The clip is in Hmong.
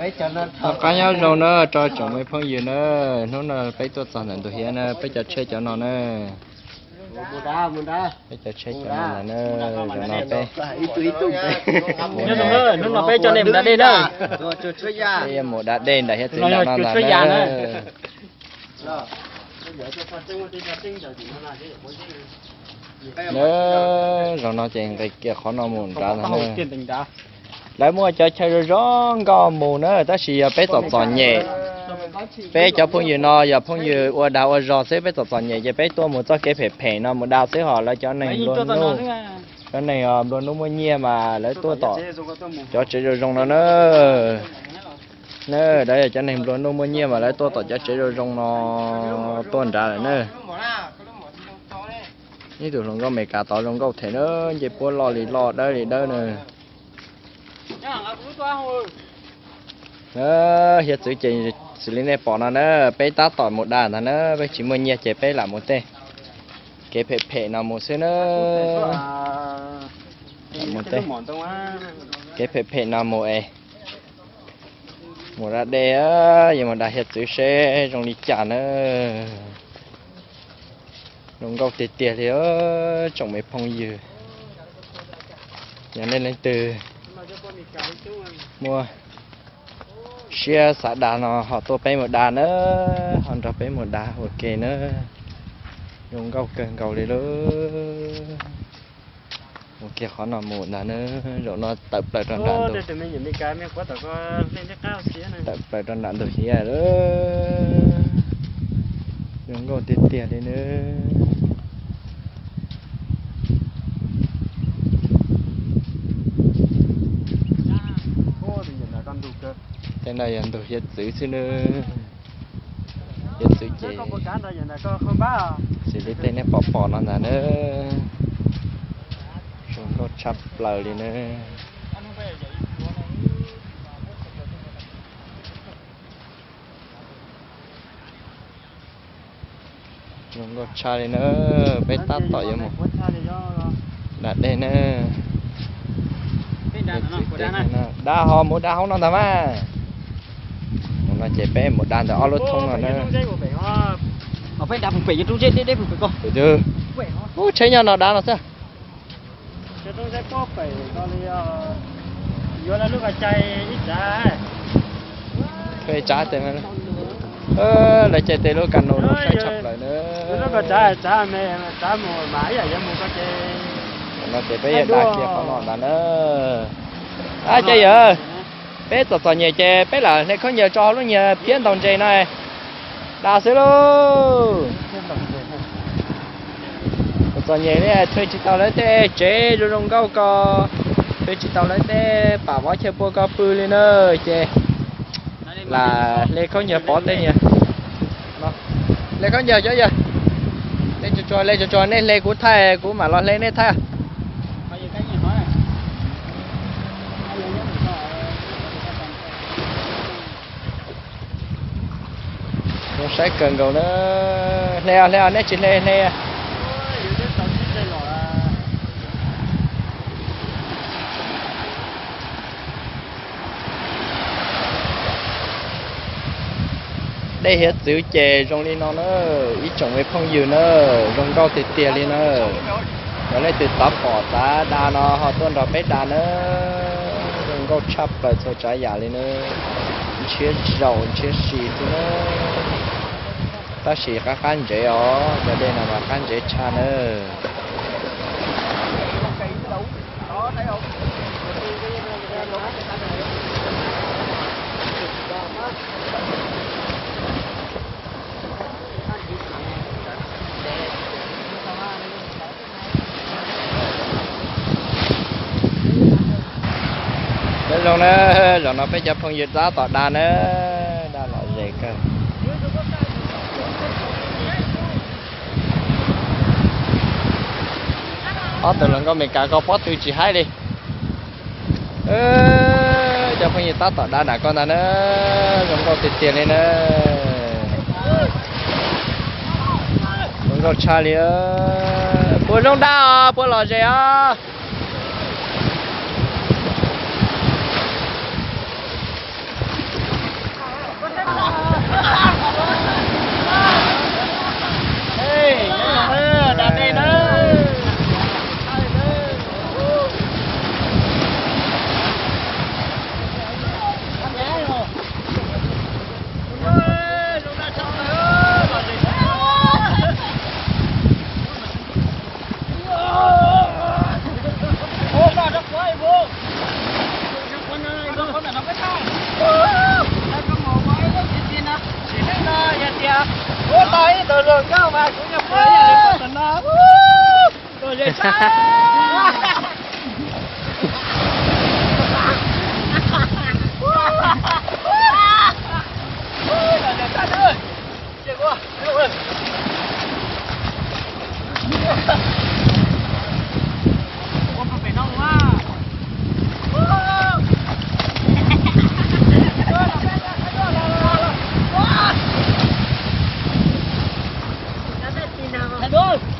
Noj qab nyob zoo na rau tsoom me phooj ywg na, hnub no peb tuaj txog ntawm ntug hiav na, peb cov tsheb cov no na. Peb cov tsheb cov no ntag na, zaum no peb, hnub no peb coj nej mus da dej na. Peb yuav mus da dej nram hiav txwv nram no ntag na. Zaum no ces nqis kiag qhov no mus nrad ntag na. Lawv muaj cov chaw zoo zoo nkauj mus na, tab sis yog peb txom txom nyem. Peb cov phooj ywg no yog phooj ywg ua dag ua zog xwb, peb txom txom nyem ces peb tuaj mus txoj kev phem phem no mus da xwb, ho lawv cov neeg nplua nuj, cov neeg nplua nuj muaj nyiaj mas lawv tuaj tom cov tsev zoo zoo no na. Na, lawv yog cov neeg nplua nuj muaj nyiaj mas lawv tuaj tom cov tsev zoo zoo no, tuaj nrad lawm na. Ib tug hluas nkauj Amelikas tod zoo nkauj thiab na, ncej puab loj li loj dawb li dawb na. Hiav txwv ces xws li nej pom no na, peb tab tom mus da ntag na, peb tsis muaj nyiaj ces peb lam mus tej kev phem phem no mus xwb na. Mus tej kev phem phem no mus es mus da dej, yuav mus da hiav txwv seb zoo li cas na. Zoo nkauj tiag tiag li tsoom me phooj ywg. Yog nej leej twg muaj siab xav da no ho tuaj peb mus da na, ho nrog peb mus da ua ke na. Zoo nkauj kawg nkaus li lauj. Mus kiag qhov no mus ntag na, zaum no tawm plaws rau nram ntug, tawm plaws rau nram ntug hiav lawm. Zoo nkauj tiag tiag li na. Tej no yog ntug hiav txwv xwb na. Hiav txwv ces xws li tej nej pom pom no ntag na. Zoo nkauj tshaj plaws li na. Zoo nkauj tshaj li na, peb tab tom yuav mus da dej na. Da ho mus da hauv no ntag mas. Mus no ces peb mus da ntawm ob lub thoob no na. Ub, tsheb nyob no da no xwb. Lawv caij tej lub kano no saib tshaj plaws na. No ces peb yuav da kiag qhov no ntag na. Ab, ces yawg, peb txom txom nyem ces peb lam hle khaub ncaws tso hauv lub nyuag phiab ntaus ntses no, da xwb lauj. Txom txom nyem li, thuê tsis tau lawv tej tsev zoo zoo nkauj ko, thuê tsis tau lawv tej pam vov chaw pua ko pw li na, ces lam hle khaub ncaws pov tej niag. Hle khaub ncaws cov yawg. Hle tsuag tsuag, hle tsuag tsuag, nej hle kuv thaij, kuv mam los hle nej thaij. Zoo saib kawg nkaus na. Hle os, hle os, nej tsis hle, hle. Dej hiav txwv ces zoo li no na, ib tsoom me phooj ywg na, zoo nkauj tiag tiag li na. Yog leej twg xav pom xav da no ho tuaj nrog peb da na, zoo nkauj tshaj plaws txhua tsav yam li na. Ntshiab zaus ntshiab si xwb na. Tab sis qab qab ntsev os, cov dej no mas qab ntsev tshaj na. Nyob zoo na, zaum no peb cov phooj ywg tab tom da na, da lom zem kawg. Ob tug hluas nkauj Amelikas ko pob tw tsis haib li. Cov phooj ywg tab tom da nram ko ntag na, zoo nkauj tiag tiag li na. Zoo nkauj tshaj li. Puas zoo da os, puas lom zem os? Tau ib tug hluas nkauj mas kuv nyuam qhuav yog tus no. Tus zej sab. Hais dua.